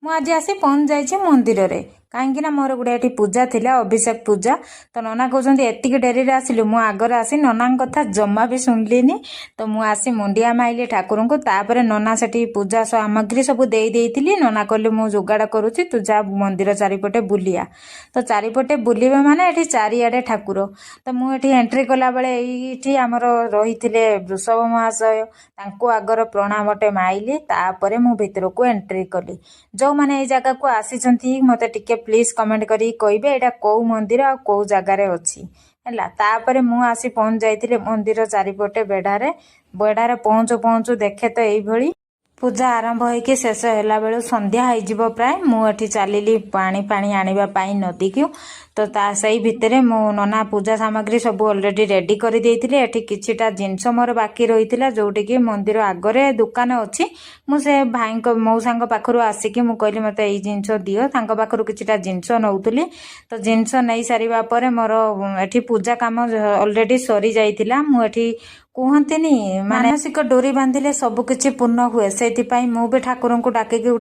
ମୁଁ ଆଜି ଆସି ପହଞ୍ଚି ଯାଇଛି ମନ୍ଦିରରେ, କାହିଁକିନା ମୋର ଗୋଟେ ଏଠି ପୂଜା ଥିଲା, ଅଭିଷେକ ପୂଜା। ତ ନନା କହୁଛନ୍ତି, ଏତିକି ଡେରିରେ ଆସିଲୁ? ମୁଁ ଆଗରେ ଆସି ନନାଙ୍କ କଥା ଜମା ବି ଶୁଣିଲିନି। ତ ମୁଁ ଆସି ମୁଣ୍ଡିଆ ମାଇଲି ଠାକୁରଙ୍କୁ। ତାପରେ ନନା ସେଠି ପୂଜା ସାମଗ୍ରୀ ସବୁ ଦେଇ ଦେଇଥିଲି। ନନା କହିଲେ, ମୁଁ ଯୋଗାଡ଼ କରୁଛି, ତୁ ଯା ମନ୍ଦିର ଚାରିପଟେ ବୁଲିଆ। ତ ଚାରିପଟେ ବୁଲିବେ ମାନେ ଏଠି ଚାରିଆଡ଼େ ଠାକୁର। ତ ମୁଁ ଏଠି ଏଣ୍ଟ୍ରି କଲାବେଳେ ଏଇଠି ଆମର ରହିଥିଲେ ବୃଷଭ ମହାଶୟ, ତାଙ୍କୁ ଆଗର ପ୍ରଣାମଟେ ମାଇଲି। ତାପରେ ମୁଁ ଭିତରକୁ ଏଣ୍ଟ୍ରି କଲି। ଯେଉଁମାନେ ଏଇ ଜାଗାକୁ ଆସିଛନ୍ତି, ମୋତେ ଟିକେ ପ୍ଲିଜ୍ କମେଣ୍ଟ କରିକି କହିବେ ଏଇଟା କେଉଁ ମନ୍ଦିର ଆଉ କେଉଁ ଜାଗାରେ ଅଛି। ହେଲା, ତାପରେ ମୁଁ ଆସି ପହଞ୍ଚି ଯାଇଥିଲି ମନ୍ଦିର ଚାରିପଟେ ବେଢ଼ାରେ। ବେଢ଼ାରେ ପହଞ୍ଚୁ ପହଞ୍ଚୁ ଦେଖେ ତ ଏଇଭଳି। ପୂଜା ଆରମ୍ଭ ହେଇକି ଶେଷ ହେଲା ବେଳୁ ସନ୍ଧ୍ୟା ହେଇଯିବ ପ୍ରାୟ। ମୁଁ ଏଠି ଚାଲିଲି ପାଣି ଫାଣି ଆଣିବା ପାଇଁ ନଦୀକୁ। ତ ତା ସେଇ ଭିତରେ ମୁଁ ନନା ପୂଜା ସାମଗ୍ରୀ ସବୁ ଅଲରେଡ଼ି ରେଡ଼ି କରିଦେଇଥିଲି। ଏଠି କିଛିଟା ଜିନିଷ ମୋର ବାକି ରହିଥିଲା, ଯୋଉଠିକି ମନ୍ଦିର ଆଗରେ ଦୋକାନ ଅଛି। ମୁଁ ସେ ଭାଇଙ୍କ, ମଉସାଙ୍କ ପାଖରୁ ଆସିକି ମୁଁ କହିଲି, ମୋତେ ଏଇ ଜିନିଷ ଦିଅ। ତାଙ୍କ ପାଖରୁ କିଛିଟା ଜିନିଷ ନେଉଥିଲି। ତ ଜିନିଷ ନେଇ ସାରିବା ପରେ ମୋର ଏଠି ପୂଜା କାମ ଅଲରେଡ଼ି ସରିଯାଇଥିଲା। ମୁଁ ଏଠି କୁହନ୍ତିନି, ମାନସିକ ଡୋରି ବାନ୍ଧିଲେ ସବୁ କିଛି ପୂର୍ଣ୍ଣ ହୁଏ, ସେଇଥିପାଇଁ ମୁଁ ବି ଠାକୁରଙ୍କୁ ଡାକିକି